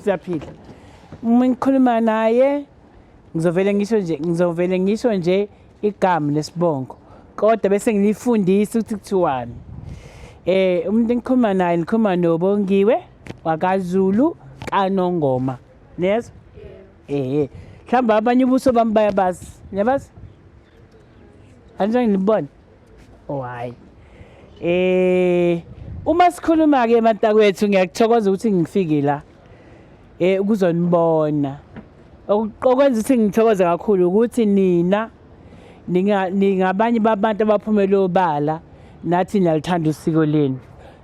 Siyaphila. Uma ngikhuluma naye ngizovele ngisho nje ngizovele ngisho nje igama nesibongo. Kodwa bese ngilifundisa ukuthi kuthiwani. Umuntu engikhuluma naye ngikhuluma noBongiwe wakaZulu kaNongoma. Niyezwa? Mhlawumbe abanye ubuso bami bayabazi. Niyabazi? Anjani nibona? Oh hayi. Uma sikhuluma ke bantakwethu ngiyakuthokoza ukuthi ngifike la. Ukuzonibona. Okwenza ukuthi ngithokoze kakhulu ukuthi nina ningabanye babantu abaphumele obala nathi niyalithanda usiko lenu.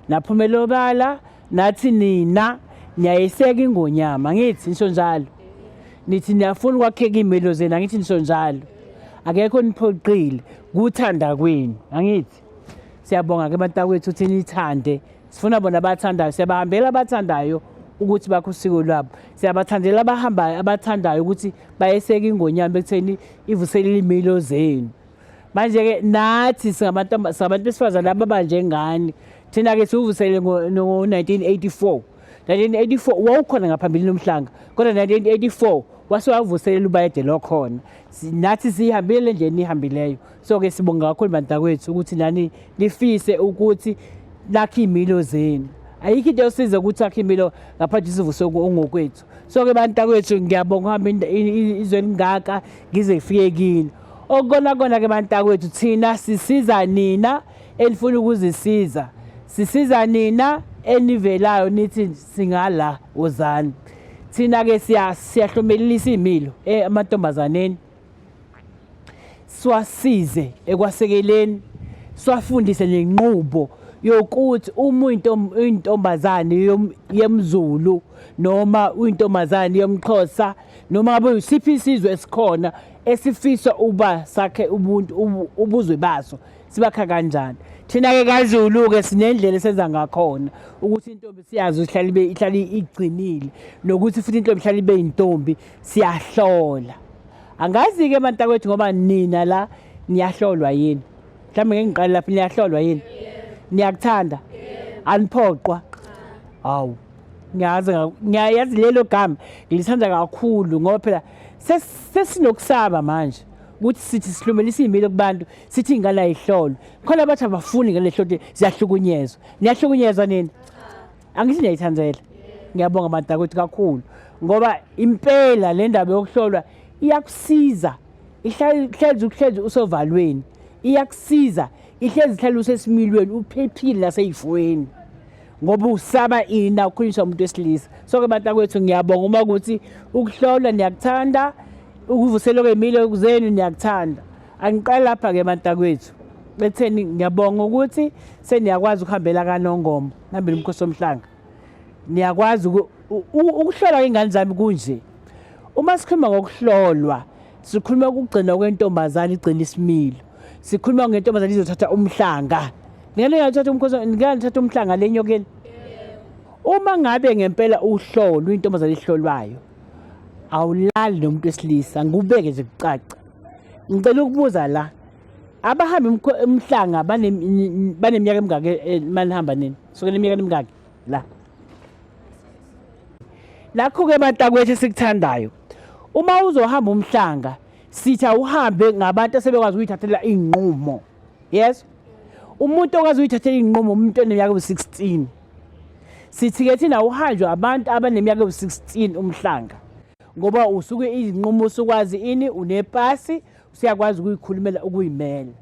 Naphumela obala nathi nina niyayiseka ingonyama ngithi nisho njalo. Nithi niyafuna ukwakheka iy'milo zenu angithi nisho njalo. Akekho niphoqile kuthanda kwenu angithi. Siyabonga ke bantakwethu ukuthi nithande. Sifuna bona abathandayo, siyabahambela abathandayo ukuthi bakhe usiko lwabo. Siyabathandela abahambayo abathandayo ukuthi bayeseke ingonyama ekutheni ivuselele iy'milo zenu. Manje-ke nathi singabantu singabantu besifazane ababanjengani. Thina-ke siwuvuselele ngo-1984. 1984 wawukhona ngaphambilini umhlanga kodwa 1984 wase wavuselela uBayede lokhona. Nathi sihambile le ndlela nihambileyo. So-ke sibonga kakhulu bantakwethu ukuthi nani nifise ukuthi lakhe iy'milo zenu. Ayikho into yosiza ukuthi akhe imilo ngaphandle sivuse ongokwethu. So-ke bantakwethu ngiyabonga uhamba izwe elingaka ngize ngifike kini. Okukona kona ke bantakwethu thina sisiza nina elifuna ukuzisiza. Sisiza nina enivelayo nithi singala wozani. Thina ke siyahlumelelisa imilo amantombazaneni. Siwasize ekwasekeleni, siwafundise nenqubo yokuthi uma uyintombazane yemZulu noma uyintombazane yomXhosa noma ngabe usiphi isizwe esikhona esifisa uba sakhe ubuntu ubuzwe baso sibakha kanjani. Thina-ke kaZulu-ke sinendlela esenza ngakhona ukuthi intombi siyazi ihlale ibe ihlale igcinile nokuthi futhi intombi ihlale ibe yintombi siyahlola. Angazi-ke bantakwethu ngoba nina la niyahlolwa yini? Mhlawumbe ngeke ngiqale lapho niyahlolwa yini? Niyakuthanda? Aniphoqwa? Hawu. Ngiyazi ngiyayazi lelo gama ngilithanda kakhulu ngoba phela sesinokusaba manje ukuthi sithi sihlumelisa iy'milo kubantu sithi iy'ngane ayihlolwe. Khona abathi abafuni ingane ehlolwe ziyahlukunyezwa. Niyahlukunyezwa nini? Angithi niyayithandela. Ngiyabonga bantakwethu kakhulu ngoba impela le ndaba yokuhlolwa iyakusiza ihlezi uhlezi usovalweni iyakusiza ihlezi ihlale usesimilweni uphephile nasey'fweni ngoba usaba ini awukhulunyiswa umuntu wesilisa. So-ke bantakwethu ngiyabonga uma ukuthi ukuhlolwa niyakuthanda, ukuvuselwa kwey'milo zenu niyakuthanda. Angiqali lapha-ke bantakwethu ekutheni ngiyabonga ukuthi seniyakwazi ukuhambela kaNongoma nihambele umkhosi womhlanga. Niyakwazi ukuhlolwa kwey'ngane zami kunje. Uma sikhuluma ngokuhlolwa sikhuluma ukugcina kwentombazane igcina isimilo. Sikhuluma ngentombazane izothatha umhlanga. Ngeke ngathatha umkhosi ngeke ngithatha umhlanga le nyokeni. Uma ngabe ngempela uhlolwa intombazane ihlolwayo awulali nomuntu wesilisa ngikubeke nje kucaca. Ngicela ukubuza la abahambi umhlanga baneminyaka emingaki manihamba nini? Sukela iminyaka emingaki la? Lakho-ke bantakwethu esikuthandayo uma uzohamba umhlanga sithi awuhambe ngabantu asebekwazi ukuyithathela iy'nqumo. Yes? Umuntu okwazi ukuyithathela iy'nqumo umuntu oneminyaka ewu-16. Sithi-ke thina awuhanjwe abantu abaneminyaka ewu-16 umhlanga ngoba usuke izinqumo usukwazi ini unepasi usiyakwazi ukuyikhulumela ukuyimela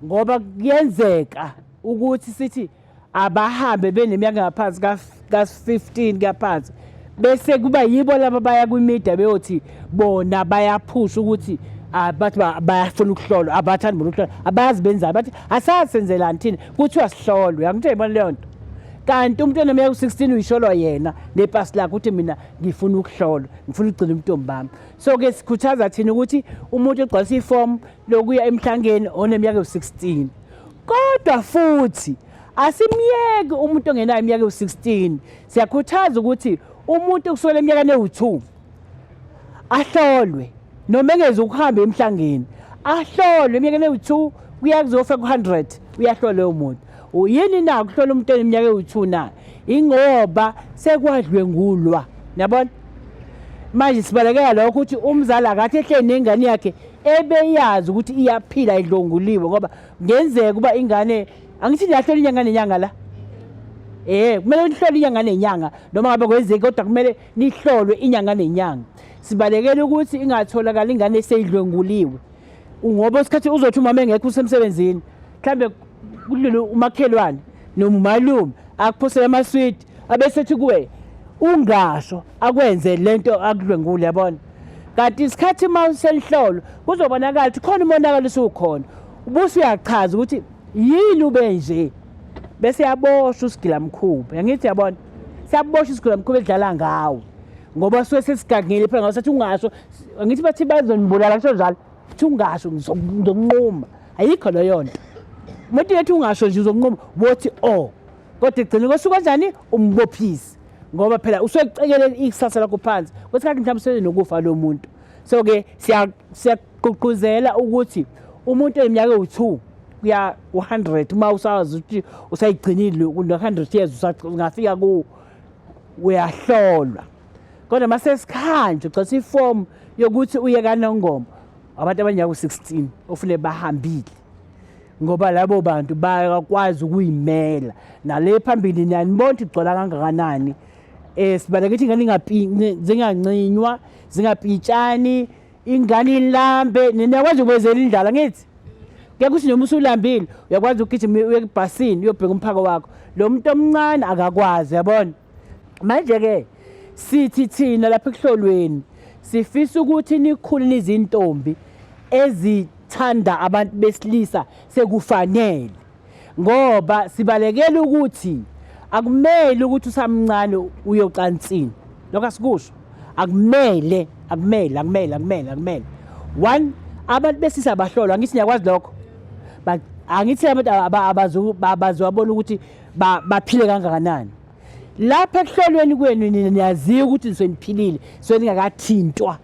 ngoba kuyenzeka ukuthi sithi abahambe beneminyaka ngaphansi ka-15 kuyaphansi bese kuba yibo laba baya kwimedia beyothi bona bayaphusha ukuthi bathi bayafuna ukuhlolwa abathandi bona ukuhlolwa abayazi benzani bathi asazi senzelani thina kuthiwa sihlolwe angithi uyayibona leyo nto. Kanti umuntu oneminyaka u-16 uyisholwa yena nepasi lakhe ukuthi mina ngifuna ukuhlolwa ngifuna ukugcina ubuntombi bami. So-ke sikhuthaza thina ukuthi umuntu ogcwalisa ifomu lokuya emhlangeni oneminyaka ewu-16. Kodwa futhi asimyeki umuntu ongenayo iminyaka ewu-16. Siyakhuthaza ukuthi umuntu kusukela eminyakeni ewu-2 ahlolwe noma engezi ukuhamba emhlangeni ahlolwe eminyakeni ewu-2 kuya kuzofika ku-100 uyahlolwa loyo muntu. Yini na ukuhlola umuntu oneminyaka ewu-2 na? Ingoba sekwadlwengulwa. Niyabona? Manje sibalekela lokho ukuthi umzali akathi ehleli nengane yakhe ebeyazi ukuthi iyaphila idlonguliwe ngoba kungenzeka ukuba ingane angithi niyahlola inyanga nenyanga la. Kumele nihlole inyanga nenyanga noma ngabe kwenzeki kodwa kumele nihlolwe inyanga nenyanga. Sibalekela ukuthi ingatholakala ingane eseyidlwenguliwe. Ngoba isikhathi uzothi umama engekho usemsebenzini mhlambe kudlule umakhelwane noma umalume akuphosele amaswidi abesethi kuwe ungasho akwenze lento akudlwengule yabona. Kanti isikhathi uma uselihlolo kuzobonakala ukuthi khona umonakalo usukhona, ubusu uyachaza ukuthi yini ube nje, bese yaboshwa usigilamkhuba. Angithi yabona, siyaboshwa isigilamkhuba edlala ngawo ngoba suke sesigangile phela ngasathi ungasho. Angithi bathi bazonibulala kusho njalo, futhi ungasho ngizokunquma. Ayikho leyo nto. Umuntu ethi ungasho nje uzokunquma, wothi oh, kodwa egcine kosuku kanjani umbophise, ngoba phela usekucekelela ikusasa lakho phansi. Kwesikhathi mhlawumbe usenokufa lo muntu. So-ke siyagqugquzela ukuthi umuntu oneminyaka ewu-2 kuya ku-100, uma usazi ukuthi usayigcinile ku-100 years ungafika kuwo, uyahlolwa. Kodwa uma sesikhanjwa ugcwalisa ifomu yokuthi uye kaNongoma, abantu abaneminyaka u-16 ofanele bahambile, ngoba labo bantu bayakwazi ukuyimela. Nale phambili niyanibona ukuthi igcwala kangakanani. Sibaleka ukuthi ingane zingancinywa, zingapitshani, ingane ilambe. Niyakwazi ukubezela indlala ngithi kuyakusho ukuthi noma usulambile uyakwazi ukugijima uye ebhasini uyobheka umphako wakho. Lo muntu omncane akakwazi, yabona. Manje-ke sithi thina lapha ekuhlolweni sifisa ukuthi nikhule nizintombi ezithanda abantu besilisa sekufanele, ngoba sibalekela ukuthi akumele ukuthi usamncane uyocansini. Lokho asikusho, akumele, akumele, akumele, akumele, akumele. One, abantu besilisa abahlolwa, angithi niyakwazi lokho. Angithi abantu abaziwabona ukuthi baphile kangakanani. Lapha ekuhlolweni kwenu nina niyaziwa ukuthi nisuke niphilile, nisuke ningakathintwa.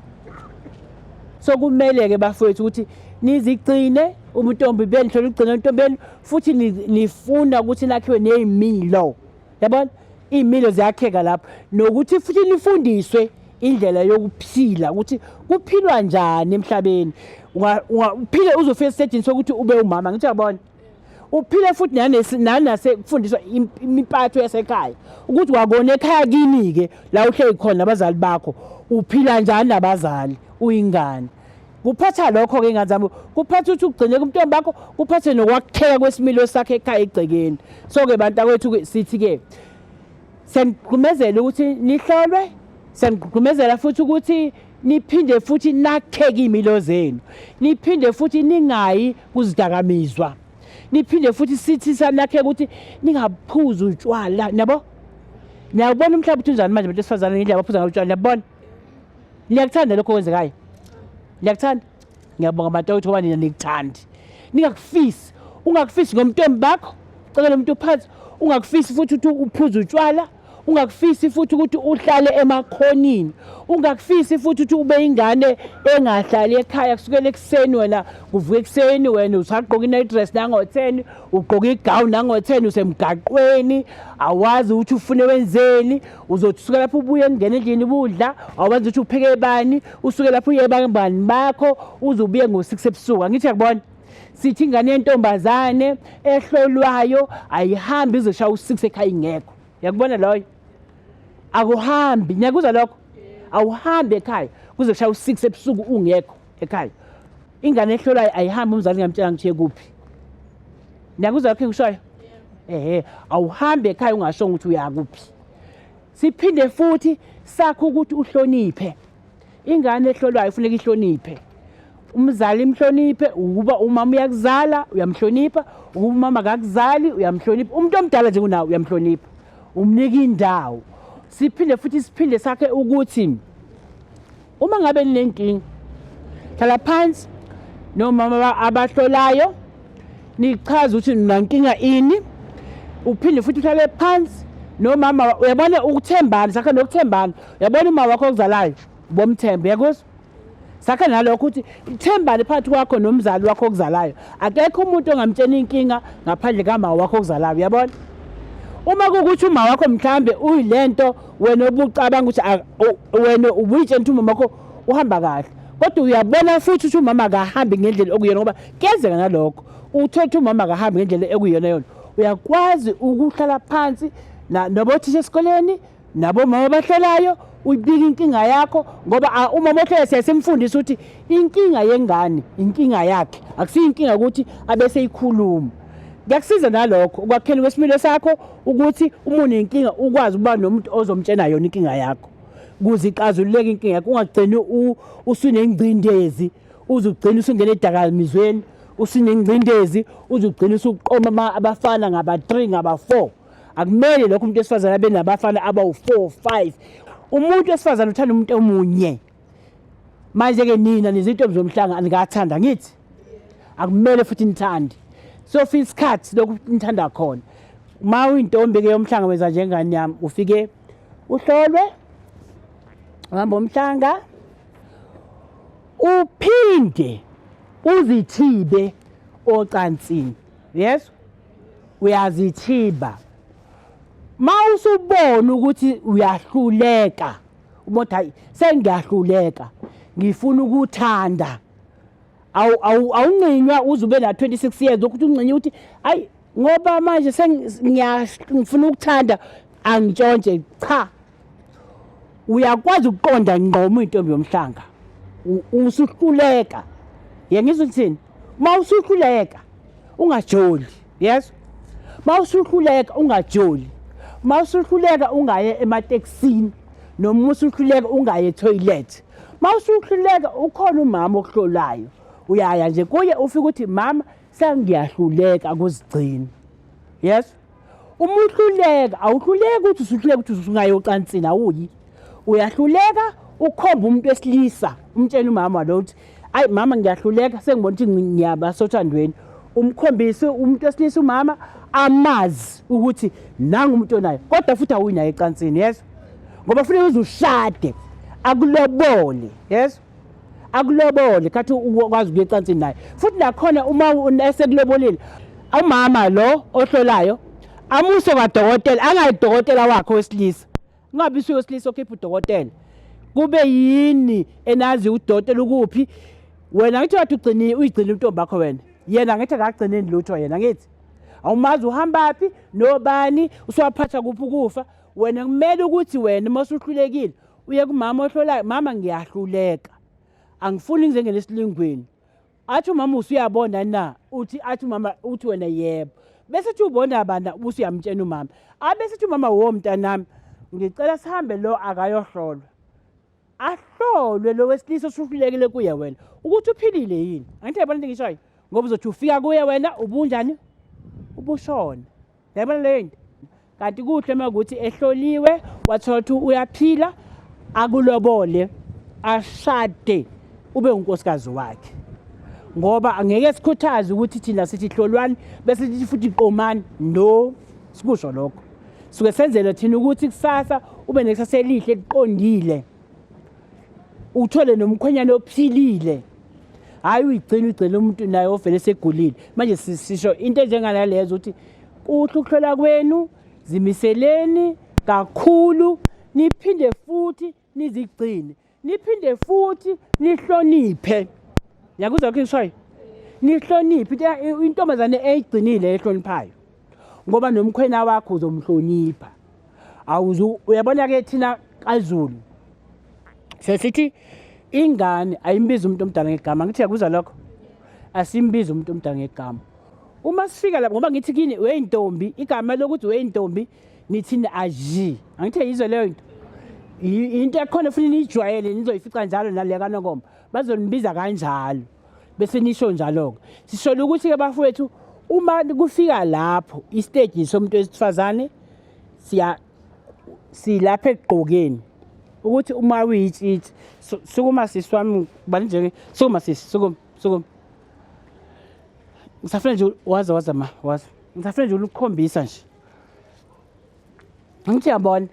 So kumele-ke bafowethu ukuthi nizigcine ubuntombi benu, nihlole ukugcina ubuntombi benu, futhi nifuna ukuthi nakhiwe ney'milo. Yabona? Iy'milo ziyakheka lapho. Nokuthi futhi nifundiswe indlela yokuphila, ukuthi kuphilwa njani emhlabeni. Uphile uzofika esitejini sokuthi ube umama, ngithi uyabona? Uphile futhi nanase kufundiswa impatho yasekhaya, ukuthi wakona ekhaya kini-ke la uhleli khona nabazali bakho, uphila njani nabazali uyingane. Kuphatha lokho-ke ingane zami, kuphatha ukuthi ugcine kumntombi bakho, kuphathe nokwakheka kwesimilo sakhe ekhaya egcekeni. So-ke bantakwethu-ke sithi-ke siyaniqhumezela ukuthi nihlolwe, siyaniqhumezela futhi ukuthi niphinde futhi nakheke iy'milo zenu, niphinde futhi ningayi kuzidakamizwa, niphinde futhi sithi sanakheke ukuthi ningaphuzi utshwala. Niyabo? Niyawubona umhlaba ukuthi unjani manje abantu besifazane ngendlela abaphuza ngayo utshwala, niyabona? Niyakuthanda lokho okwenzekayo? Niyakuthanda? Ngiyabonga bantu ukuthi ngoba nina nikuthandi. Ningakufisi, ungakufisi ngomntombi bakho, cela umuntu phansi, ungakufisi futhi ukuthi uphuze utshwala, ungakufisi futhi ukuthi uhlale emakhonini, ungakufisi futhi ukuthi ube ingane engahlali ekhaya kusukela ekuseni. Wena kuvuka ekuseni wena usagqoka i-night dress nango-10, ugqoka igown nango-10, usemgaqweni, awazi ukuthi ufune wenzeni. Uzothi usuke lapho ubuye ungene endlini ubudla, awazi ukuthi upheke bani, usuke lapho uye bangani bakho, uze ubuye ngo-6 ebusuku. Angithi uyakubona? Sithi ingane yentombazane ehlolwayo ayihambi izoshaya u-6 ekhaya ingekho. Uyakubona loyo? Akuhambi, niyakuzwa lokho? Awuhambi ekhaya kuze kushaya u-6 ebusuku ungekho ekhaya. Ingane ehlolwayo ayihambi umzali ngamtshela ngithiye kuphi. Niyakuzwa lokho engikushoyo? Ehhe, awuhambi ekhaya ungashongo ukuthi uyakuphi. Siphinde futhi sakho ukuthi uhloniphe. Ingane ehlolwayo kufuneka ihloniphe. Umzali imhloniphe, ukuba umama uyakuzala uyamhlonipha, ukuba umama akakuzali uyamhlonipha, umuntu omdala nje kunawe uyamhlonipha, umnika indawo. Siphinde futhi siphinde sakhe ukuthi uma ngabe ninenkinga hlala phansi nomama abahlolayo nichaze ukuthi ninankinga ini. Uphinde futhi uhlale phansi nomama, uyabona ukuthembana, sakhe nokuthembana. Uyabona uma wakho okuzalayo bomthemba, uyakuzwa? Sakhe nalokho ukuthi ithembane phakathi kwakho nomzali wakho okuzalayo. Akekho umuntu ongamtshela inkinga ngaphandle kama wakho okuzalayo, uyabona? Uma kuwukuthi uma wakho mhlambe uyilento wena obucabanga ukuthi wena ubuyitshela ukuthi umama wakho uhamba kahle, kodwa uyabona futhi ukuthi umama akahambi ngendlela okuyona, ngoba kuyenzeka nalokho, uthole ukuthi umama akahambi ngendlela ekuyona yona. Uyakwazi ukuhlala phansi nabothisha esikoleni nabomama abahlelayo, uyibike inkinga yakho, ngoba umama ohlelayo siyasimfundisa ukuthi inkinga yengane inkinga yakhe, akusiyo inkinga ukuthi abeseyikhuluma. Kuyakusiza nalokho ukwakheni kwesimilo sakho ukuthi uma unenkinga ukwazi ukuba nomuntu ozomtshena yona inkinga yakho, ukuze ixazululeke inkinga yakho, ungagcini usunengcindezi, uze ugcine usungena edakamizweni, usunengcindezi, uze ugcine usuqoma abafana ngaba-3 ngaba-4. Akumele lokho umuntu wesifazane abe nabafana abawu-4 5. Umuntu wesifazane uthanda umuntu omunye. Manje-ke nina nizintombi zomhlanga anikathanda ngithi akumele futhi nithande, sofika isikhathi lokhu nithanda khona. Uma uyintombi-ke yomhlanga wenza njengane yami, ufike uhlolwe uhamba umhlanga, uphinde uzithibe ocansini. Yes, uyazithiba. Ma usubona ukuthi uyahluleka, ubona hayi sengiyahluleka, ngifuna ukuthanda, awunqinywa uze ube na 26 years ukuthi unqinye ukuthi ayi ngoba manje sengifuna ukuthanda angitshontshe. Cha, uyakwazi ukuqonda ngqo uma uyintombi yomhlanga usuhluleka. Yengizwa ukuthini? Uma usuhluleka ungajoli, yes, uma usuhluleka ungajoli, uma usuhluleka ungaye ematekisini, noma usuhluleka ungaye etoilet. Uma usuhluleka ukhona umama okuhlolayo, uyaya nje kuye ufike uthi mama sengiyahluleka kuzigcina. Yes, uma uhluleka awuhluleki ukuthi usuhluleka ukuthi usungaye ocansini, awuyi, uyahluleka ukhomba umuntu wesilisa, umtshela umama lo ukuthi ayi mama ngiyahluleka, sengibona ukuthi ngiyaba sothandweni. Umkhombise umuntu wesilisa umama amazi ukuthi nangu umuntu onayo, kodwa futhi awuyi naye ecansini. Yes, ngoba funeka uze ushade akulobole. Yes, akulobole khathi ukwazi ukuya ecansini naye. Futhi nakhona uma esekulobolile umama lo ohlolayo, amuse kwadokotela, angayi dokotela wakhe wesilisa, kungabi usuke wesilisa okhipha udokotela, kube yini enazi udokotela ukuphi. Wena ngithi wathi ugcine uyigcine intombi yakho wena, yena ngithi akagcineni lutho yena, ngithi awumazi uhambaphi nobani, usuwaphatha kuphi ukufa. Wena kumele ukuthi wena uma usuhlulekile uye kumama ohlolayo, mama ngiyahluleka, angifuni ngize ngene esilingweni. Athi umama usuyabona na? Uthi athi umama uthi wena yebo, bese uthi ubona bana, usuyamtshena umama, abese uthi umama wo mntanami ngicela sihambe lo akayohlolwa, ahlolwe lo wesilisa osuhlulekile kuye wena ukuthi uphilile yini. Angithi yabona into engishoyo, ngoba uzothi ufika kuye wena ubunjani, ubushona. Yabona leyo nto. Kanti kuhle uma kuthi ehloliwe wathola ukuthi uyaphila, akulobole, ashade, ube unkosikazi wakhe. Ngoba angeke sikhuthaze ukuthi thina sithi hlolwani bese sithi futhi qomani, no, sikusho lokho. Suke senzele thina ukuthi kusasa ube nekusasa elihle eliqondile, uthole nomkhwenyana ophilile, hhayi uyigcina ugcine umuntu naye ovele segulile. Manje sisho into enjenganalezo ukuthi kuhle ukuhlola kwenu, zimiseleni kakhulu, niphinde futhi nizigcine, niphinde futhi nihloniphe. Ngiyakuzwa lokho engishoyo? Nihloniphe intombazane eyigcinile ehloniphayo, ngoba nomkhwena wakho uzomhlonipha. Awuzu uyabona-ke thina kaZulu sesithi ingane ayimbizi umuntu omdala ngegama. Ngithi yakuzwa lokho, asimbizi umuntu omdala ngegama uma sifika lapho, ngoba ngithi kini weyintombi, igama lokuthi weyintombi nithini aji, angithi yizwe leyo nto, into ekhona futhi niyijwayele, nizoyifica njalo nale kaNongoma bazonibiza kanjalo, bese nisho njalo-ke. Sishola ukuthi-ke bafowethu, uma kufika lapho isiteji somuntu wesifazane siya silapha ekugqokeni ukuthi uma uyitshitshi, sukuma sisi wami, bani nje, sukuma sisi, sukuma, sukuma, ngisafuna nje waza waza ma waza, ngisafuna nje ukukhombisa nje. Ngithi yabona,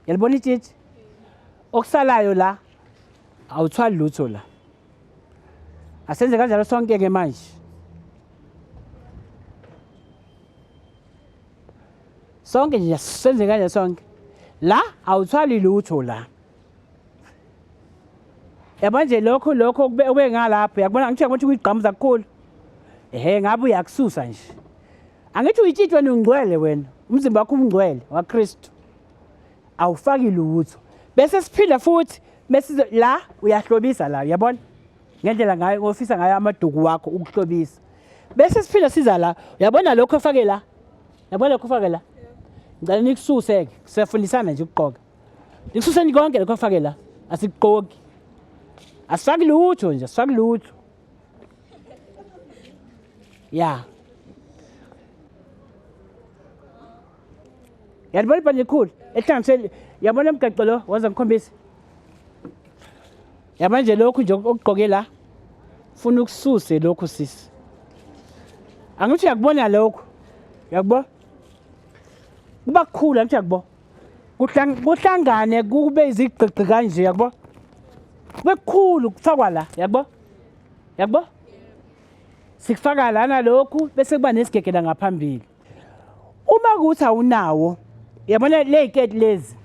yalibona itshitshi okusalayo la, awuthwali lutho la. Asenze kanjalo sonke-ke manje. Sonke nje senze kanje sonke. La awuthwali lutho la. Yabo nje lokho lokho kube ube ngalapho yakubona ngithi ukuthi kuyigqamuza kakhulu. Ehhe ngabe uyakususa nje. Angithi uyitshitshwa nongcwele wena. Umzimba wakho ungcwele waKristu. Awufaki lutho. Bese siphinda futhi bese la uyahlobisa la uyabona? Ngendlela ngayo ofisa ngayo amaduku wakho ukuhlobisa. Bese siphinda siza la uyabona lokho ofake la. Yabona lokho ofake la. Ngicela nikususe ke siyafundisana nje ukugqoka. Nikususeni konke lokho ofake la. Asikugqoki. Asifaki lutho nje, asifaki lutho. Ya. Yalibona ibhande elikhulu ehlanganiswe yabona umgaqo lo waza ngikhombise. Yabona nje lokhu nje okugqoke la. Funa ukususe lokhu sisi. Angithi uyakubona lokhu. Uyakubona? Kuba kukhulu angithi uyakubona. Kuhlangane kube izigqigqi kanje uyakubona? Kube kukhulu kufakwa la, uyakubona? Uyakubona? Sikufaka lana lokhu bese kuba nesigegela ngaphambili. Uma kuthi awunawo, yabona ley'keti lezi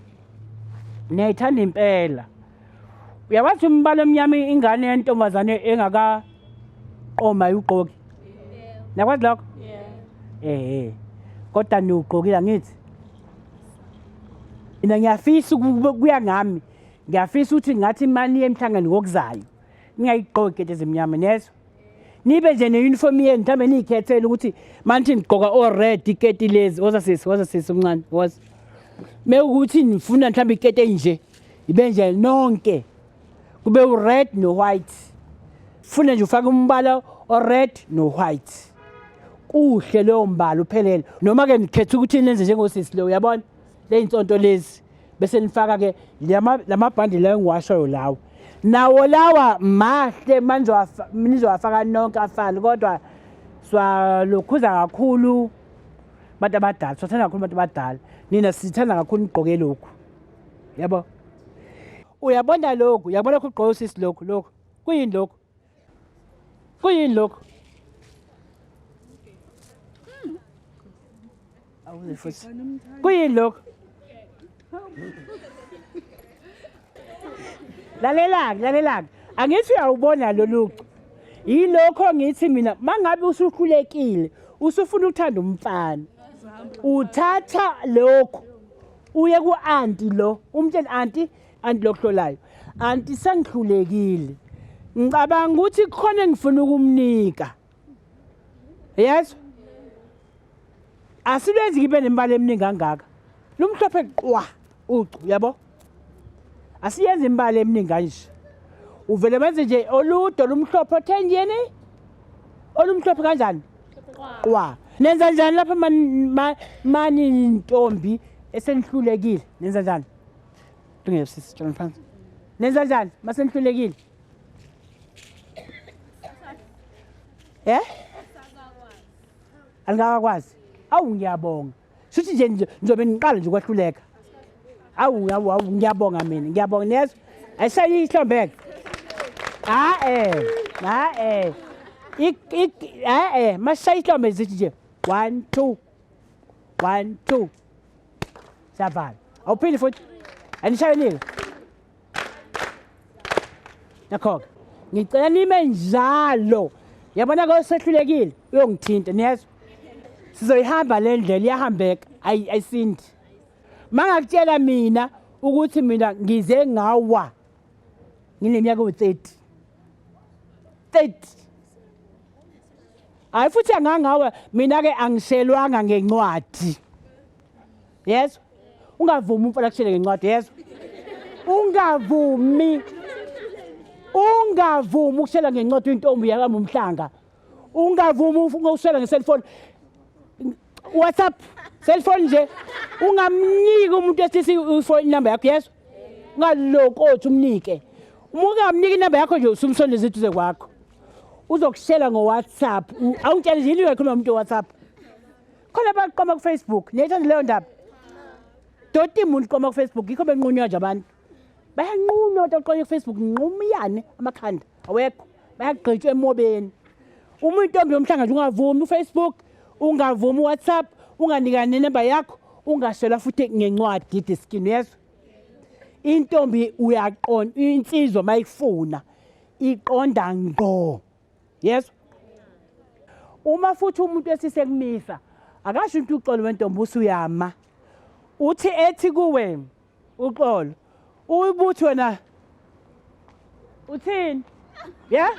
niyayithanda impela. Uyakwazi umbala omnyama ingane yentombazane engakaqoma ayugqoki. Niyakwazi lokho? Eh. Kodwa niwugqokile angithi? Mina ngiyafisa kuya ngami. Ngiyafisa ukuthi ngathi imali yemhlangano ngokuzayo. Ningayigqoki iketi ezimnyama niyezwa? Nibe nje ne-uniform yenu mhlawumbe niyikhethele ukuthi manje nigqoka o-red iketi lezi. Woza sisi, woza sisi omncane, woza. Mewukuthi nifuna mhlawumbe iketi enje, ibe nje nonke. Kube u-red no-white. Funa nje ufake umbala o-red no-white. Kuhle loyo mbala uphelele. Noma ke nikhetha ukuthi nenze njengosisi lo, uyabona? Leyinsonto lezi bese nifaka ke lamabhandi lawo engiwashoyo lawo. Nawo lawa mahle manje nizowafaka nonke afane kodwa siwalokhuza kakhulu abantu abadala, siwathanda kakhulu abantu abadala. Nina sithanda kakhulu nigqoke lokhu. Yabo? Uyabona lokhu, uyabona lokhu ugqoke usisi lokhu lokhu. Kuyini lokhu? Kuyini lokhu? Awuze futhi. Kuyini lokhu? Lalelani, lalelani. Angithi uyawubona lolucu. Yilokho ngithi mina mangabe usuhlulekile, usufuna ukuthanda umfana. Uthatha lokhu uye ku-anti lo, umtshele anti, anti lokuhlolayo. Anti sengihlulekile. Ngicabanga ukuthi kukhona engifuna ukumnika. Yes? Asilwenzi kibe nemibala eminingi kangaka. Lumhlophe qwa ucu, yabo? Asiyenzi imibala eminingi kanje. Uvele wenze nje olude olumhlophe othenjeni. Olumhlophe kanjani? Qwa. Nenza njani lapha mani ntombi esenihlulekile? Nenza njani? Lungile sisi, tshela phansi. Nenza njani masenihlulekile? Eh? Angikakwazi. Awu ngiyabonga. Shuthi nje ngizobe ngiqala nje ukwahluleka. Awu awu awu ngiyabonga mina. Ngiyabonga niyezwa. Ayishaye ihlombeke. Ah eh. Ah eh. Ik ik ah eh mashaye ihlombe zithi nje 1 2 1 2 Siyavala. Awuphili futhi. Anishaye nini? Nakho-ke ngicela nime njalo. Yabona ke osehlulekile uyongithinta niyezwa. Sizoyihamba le ndlela iyahambeka ayisindi. Mangakutshela mina ukuthi mina ngize ngawa ngineminyaka ewu-30. 30. Hayi futhi angangawe mina ke angishelwanga ngencwadi. Yezwa? Ungavumi umfana akushele ngencwadi yezwa? Ungavumi. Ungavumi ukushela ngencwadi intombi yakamumhlanga. Ungavumi ukushela ngeselfoni. WhatsApp cellphone nje ungamniki umuntu wesilisa ifone number yakho yezwa? Ungalokothi umnike. Uma ungamniki inamba yakho nje usumsondeza eduze kwakho. Uzokushela ngo-WhatsApp. Awungitshele nje yini uyakhuluma umuntu we-WhatsApp. Khona abaqoma ku-Facebook. Niyayithanda leyo ndaba? Doti muntu qoma ku-Facebook yikho benqunywa nje abantu. Bayanqunywa abantu oqonya ku-Facebook nqumiyane amakhanda awekho. Bayagqitshwa emobeni. Uma intombi yomhlanga nje ungavumi uFacebook, ungavumi uWhatsApp, unganikani nenamba yakho, Ungashelwa futhi ngencwadi ediskini, yezwa? Intombi uyaqonda, insizwa mayifuna iqonda ngqo, yezwa? Uma futhi umuntu esisekumisa akasho into uxolo wentombi usuyama, uthi ethi kuwe uxolo uyibuthi wena uthini? Ya,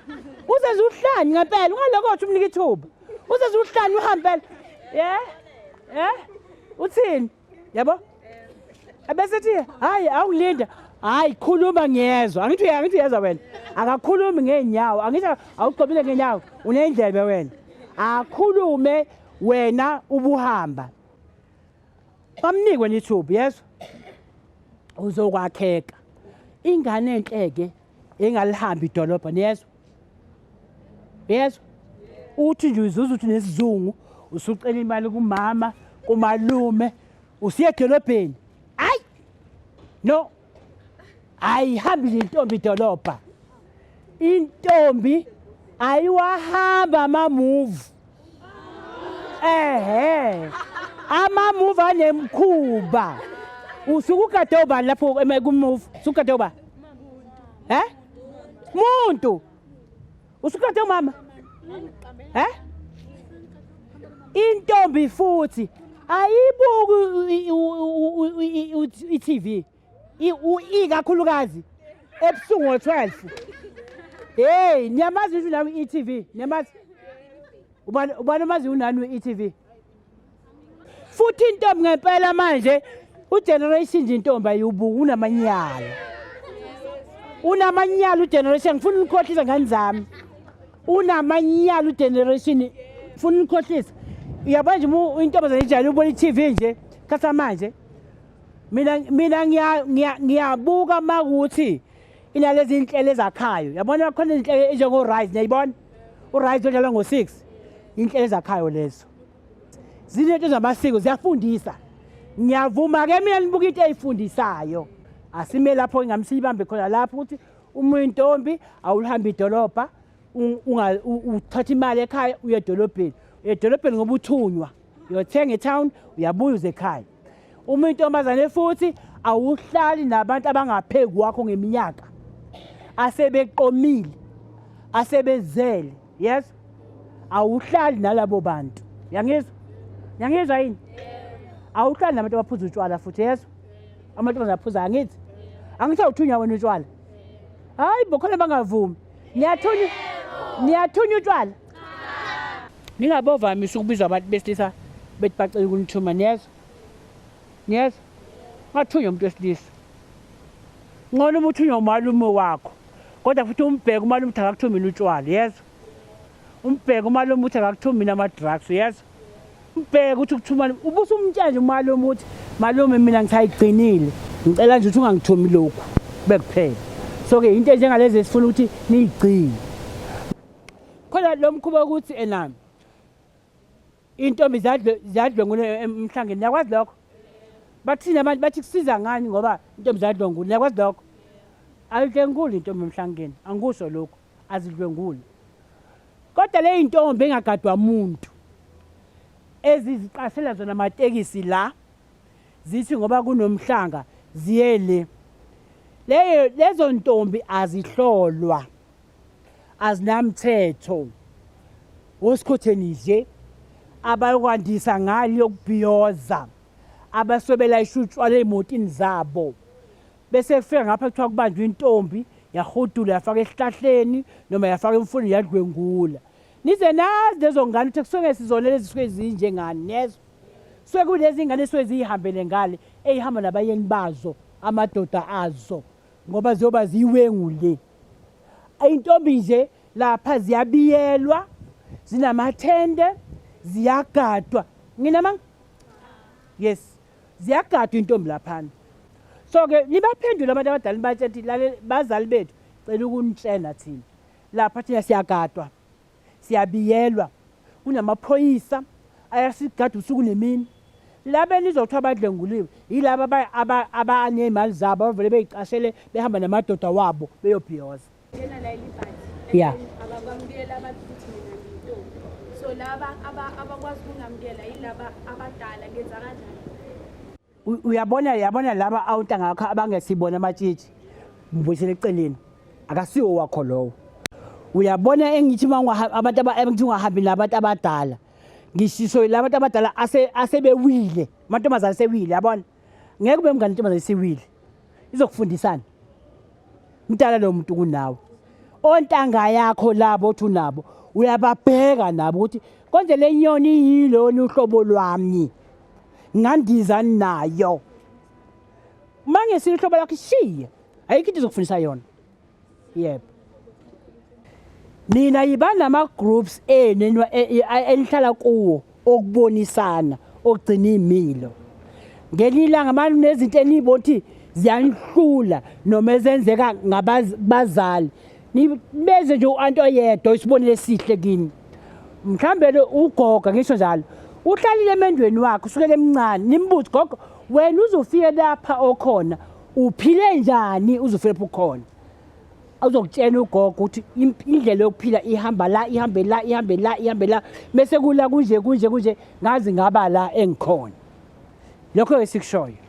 uzenza uhlanye ngempela, ungalokothi umnika ithuba, uzenza uhlanye uhambe phela. Ya, uthini? Yabo, ebese ethi hayi awungilinda, hayi khuluma ngiyezwa. Angithi angithi uyezwa wena, akakhulumi ngeenyawo, angithi awugcobile ngeenyawo, unendlebe wena, akhulume wena ubuhamba bamnikwe nithuba, yezwa? Uzokwakheka ingane enhleke engalihamba idolobha, niyezwa? Yezwa? Uthi nje uzuza uthi nesizungu, usucela imali kumama, kumalume, usiya edolobheni. Hayi no, ayihambi nje intombi idolobha, intombi ayiwahamba ama-move, ehe, ama-move anemkhuba. Usuke ugade ubani lapho ku-move? Usuke ugade uba eh muntu, usukade umama eh intombi futhi ayibuki i-TV ikakhulukazi ebusuku ngo-12. Hey, niyamazi ngisho nawe i-e-TV, niyamazi ubani? Ubani omaziyo unani we-e-TV? Futhi intombi ngempela manje ugeneration nje intombi ayiwubuka, unamanyala, unamanyala ugeneration. Ngifuna unikhohlisa ngani zami, unamanyala ugeneration, ngifuna unikhohlisa. Uyabona nje intombazane ijayele ukubona i-TV nje khathi manje mina ngiyabuka makuthi inalezi inhlelo ezakhayo, yabona khona izinhlelo enjengo-Rise, niyayibona u-Rise odlalwa ngo-6, inhlelo ezakhayo lezo zinento zamasiko, ziyafundisa. Ngiyavuma-ke mina nibuka into eyifundisayo. Asime lapho, ngamsiyibambe khona lapho ukuthi uma uyintombi awulihambi idolobha, uthatha imali ekhaya uye edolobheni, uye edolobheni ngoba uthunywa, uyothenga etown, uyabuya uze ekhaya. Uma intombazane futhi awuhlali nabantu abangaphezu kwakho ngeminyaka, asebeqomile, asebezele, yes, awuhlali nalabo bantu. Yangizwa? Yangizwa yini? Awuhlali nabantu abaphuza utshwala futhi, yezwa? Amantombazane aphuza, angithi angithi awuthunywa wena utshwala? Hayi bo, khona bangavumi. Niyathunywa, niyathunywa utshwala? Ningabovamisa ukubizwa abantu besilisa bethi bacela ukunithuma, niyezwa? Niyezwa? Ungathunywa umuntu wesilisa, ngcono uma uthunywa umalume wakho, kodwa futhi umbheke umalume ukuthi akakuthumini utshwala, yezwa? Umbheke umalume ukuthi akakuthumini ama-drugs, yezwa? Umbheke ukuthi ukuthuma ubusumtshela nje umalume ukuthi malume mina ngisayigcinile, ngicela nje ukuthi ungangithumi lokhu bekuphela. So-ke into enjengalezi esifuna ukuthi niyigcine khona lo mkhuba wokuthi enami intombi ziyadlwengula emhlangeni, niyakwazi lokho? Bathini abantu? Bathi kusiza ngani ngoba intombi ziyadlwengula? Niyakwazi lokho? Ayidlwenguli intombi emhlangeni, angikusho lokhu, azidlwenguli, kodwa le intombi engagadwa muntu eziziqashela zona amatekisi la, zithi ngoba kunomhlanga ziye le, leyo lezo ntombi azihlolwa, azinamthetho, osikhotheni nje abayokwandisa ngale yokubhiyoza, abaswebela ishutshwala ey'motini zabo, bese kufika ngapha kuthiwa kubanjwe intombi yahudula yafaka esihlahleni noma yafaka emfuleni yadlwengula. Nize nazi lezo ngane ukuthi kusuke sizona lezi suke zinjengani, niyezwa? Suke kulezi ngane esuke ziyihambele ngale, eyihamba nabayeni bazo, amadoda azo, ngoba ziyoba ziyiwengu le. Intombi nje lapha ziyabiyelwa, zinamathende, ziyagadwa. Nginamanga? Yes, ziyagadwa intombi laphana. So-ke nibaphendule abantu abadala, nibatshela ukuthi lale bazali bethu, cela ukunitshela thina lapha thina siyagadwa, siyabiyelwa, kunamaphoyisa ayasigada usuku nemini. Laba enizothiwa badlenguliwe yilaba abaney'mali zabo, abavele bey'qashele behamba namadoda wabo beyobhiyoza. Ngena la eLiberty. Yeah. Abakwamukela abantu ukuthi mina ngiyintombi. So laba abakwazi ukungamukela yilaba abadala, ngenza kanjani? Uyabona, yabona laba awuntanga ngakho abangesibona amatshitshi, mbuyisele eceleni, akasiwo wakho lowo. Uyabona engithi uma abantu engithi ungahambi nabantu abadala, ngishiso labantu abadala asebewile, amantombazane asewile, yabona, ngeke ube mngane intombazane isiwile, izokufundisana mdala lo muntu kunawe. Ontanga yakho labo othi unabo, uyababheka nabo ukuthi konje le nyoni yilona uhlobo lwami, ngandiza nayo. Uma ngesilo uhlobo lakho, ishiye, ayikho into izokufundisa yona. Yebo, nina yiba nama-groups enu enihlala kuwo okubonisana, okugcina iy'milo. Ngelinye ilanga manje nezinto eniyibona ukuthi ziyanihlula noma ezenzeka ngabazali, nibeze nje u-anti oyedwa isibonelo esihle kini, mhlawumbe lo ugoga, ngisho njalo, uhlalile emendweni wakhe usukele emncane, nimbuze, "Gogo, wena uzofike lapha okhona uphile njani? Uzofike lapho ukhona?" Uzokutshela ugogo ukuthi indlela yokuphila ihamba la, ihambe la, ihambe la, ihambe la, bese kula kunje kunje kunje, ngazi ngaba la engikhona. Lokho-ke sikushoyo.